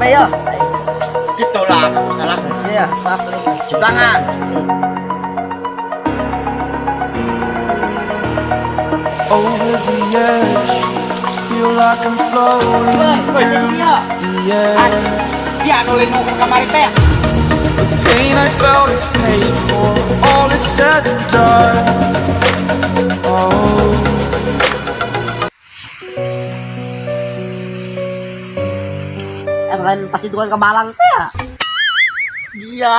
ya. Gitulah kamu salah. Iya, maaf lagi. Cium tangan. Over the edge, feel like I'm floating Woi, Woi, jadi dia. the air. Anjing. Dia nu lain nu kamari teh. The pain I felt is paid for, all is said and done. Oh. Eh, kan pasti tukang ke Malang teh ya. Dia.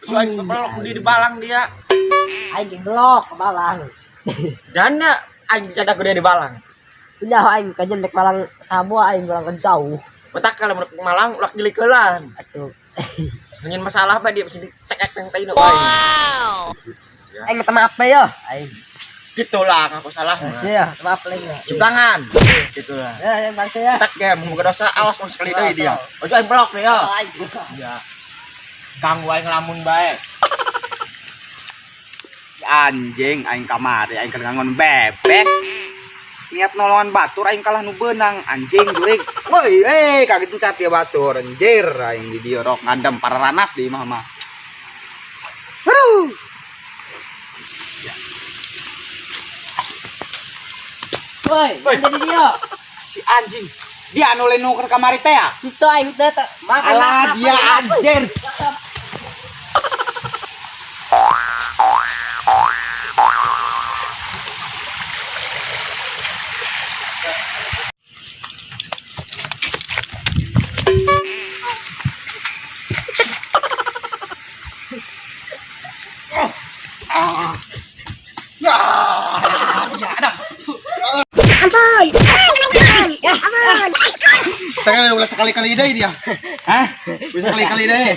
Aing kepelok di balang dia. Aing gelok ke Malang. Dan aing jaga gede di balang. Udah aing kajian dek Malang semua aing Malang ke jauh. Betak kalau menurut Malang ulah jelikelan. Atuh. Nyen masalah apa dia pasti dicekek yang tai nu aing. Aing minta maaf ya. Aing. Gitulah aku salah. Iya, maaf lagi. Cium tangan. Gitulah. Ya, yang bangsa ya. Tak ya mau dosa awas mau sekali deui dia. Ojo aing pelok ya. Aing. Iya. Ganggu aing ngelamun bae. Anjing aing kamari aing keur ngangon bebek niat nolongan batur aing kalah nu beunang anjing jurig woi kaget encat ya batur anjir aing di dieu rok ngandem pararanas di imah mah. Aduh. Woi, jadi dia. Si anjing dia anu lain nu keur kamari teh ya. Itu aing teh maaf. Alah dia anjir. Ya, dia ada. Tangan ulah sekali-kali deh dia. Hah? Ulah sekali-kali deh.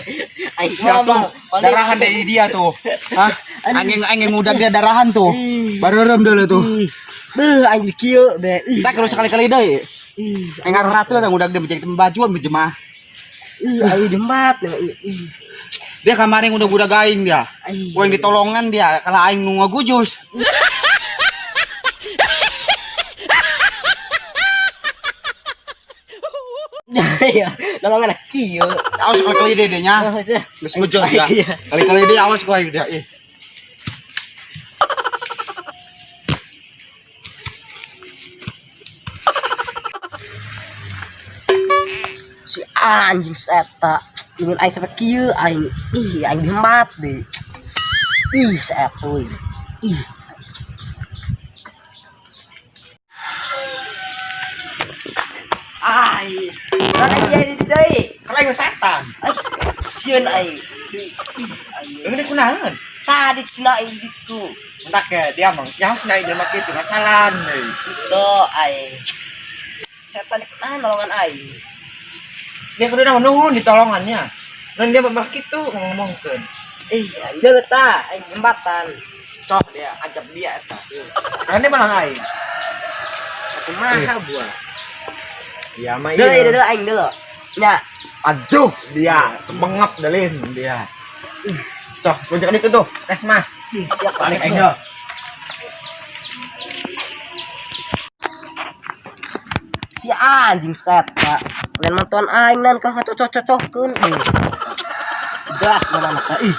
Aing Ya tuh, darahan dari dia tuh. Hah? Angin angin muda dia darahan tuh. Baru rem dulu tuh. Beuh, aing kieu be. Ih, Kita kalau sekali-kali deh. ih, Aing ratu lah udah dia menjadi bajuan berjemaah. ih, aing dembat. Ih, Dia kemarin udah budak aing dia. Ih. Gua yang ditolongan dia kalau aing nu ngagujus. Iya, nolongan kieu. Awas sekali-kali deh dia nya. Geus bejor dia. Kali-kali dia awas gua aing dia. Ih. Si anjing seta. Ingin aing sampai kieu aing. Ih, aing dembat deh. Ih, set euy. Ih. Ai. Mana dia di deui? Kalau aing setan. Ai, sieun aing. Ih, aing. Ini kunaon? Tadi cenah aing gitu. Entak ya dia mah nyaho cenah jelema kitu ngasalan deui. Itu aing. Setan nah nolongan aing. Dia kudu naon nuhun ditolongannya. Ngan dia mah kitu ngomongkeun. Ih, aing deuleu tah, aing jembatan. Cok dia, ajab dia eta. Kan dia malah aing. Kumaha buah. Dia mah Deuleu iya. deuleu aing deuleu. Nya, Aduh, dia bengap dalin dia. Cok, semenjak itu tuh, tes mas. ih, siap Balik aing yo. Si anjing set, Pak. Lain mantuan aing nan kah ngacocok-cocokkeun. Ih. Jelas mana anak ih.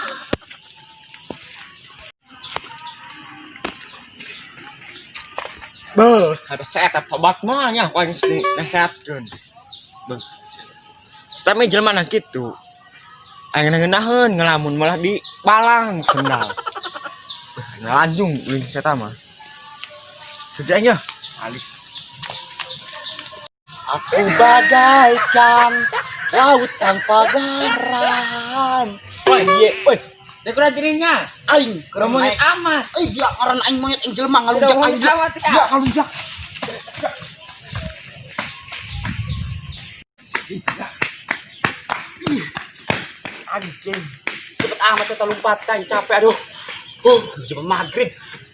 Beuh, ada sehat tobat mah nya ku aing nasehatkeun. Beuh. Setame jelema nah kitu. Aing ngeunaheun ngelamun malah di balang sendal. Beuh, ngalanjung ulin seta mah. Sejak nya alih. Aku bagaikan laut tanpa garam. Woi, ye, woi. Dia kurang dirinya. Aing Kurang monyet amat. Eh dia ngaran aing monyet aing jelema ngalunjak Kurang aing monyet dia. amat, ya. Dia ngalunjak. Anjing. Cepet amat saya lompatan capek aduh. Jam maghrib.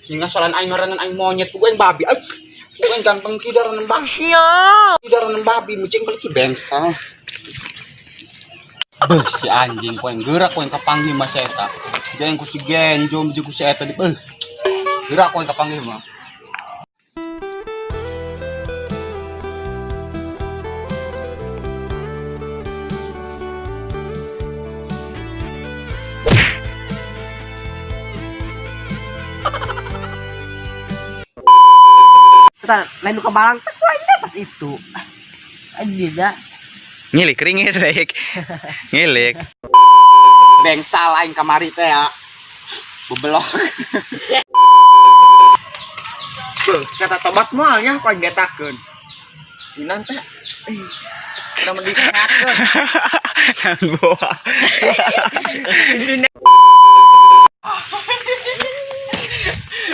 Ini ngasolan aing ngaranan aing monyet gua aing babi. Aing gua aing ganteng ki daranan babi. Daranan babi mucing balik ki bengsa. Beuh si anjing ku aing gerak ku aing kapanggih mah si eta. Jeung ku si Genjo jeung ku si eta di beuh. Gerak ku aing kapanggih mah. Kita lain nu kabalang teh ku aing teh pas itu. Ah, anjing ya. Ngilik ring ngilik. Ngilik. Bengsal aing kamari teh ya. Bebelok. Beuh, saya tobat moal nya ku aing dietakeun. Inan teh. Ih, udah disehatkeun. Nan boa.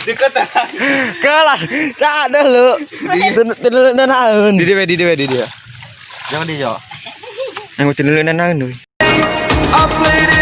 Deket. Kalah, tak ada lu. Teu naon. Di dia, di dia, di dia. Jangan di Jo. Yang teu naon deui. I played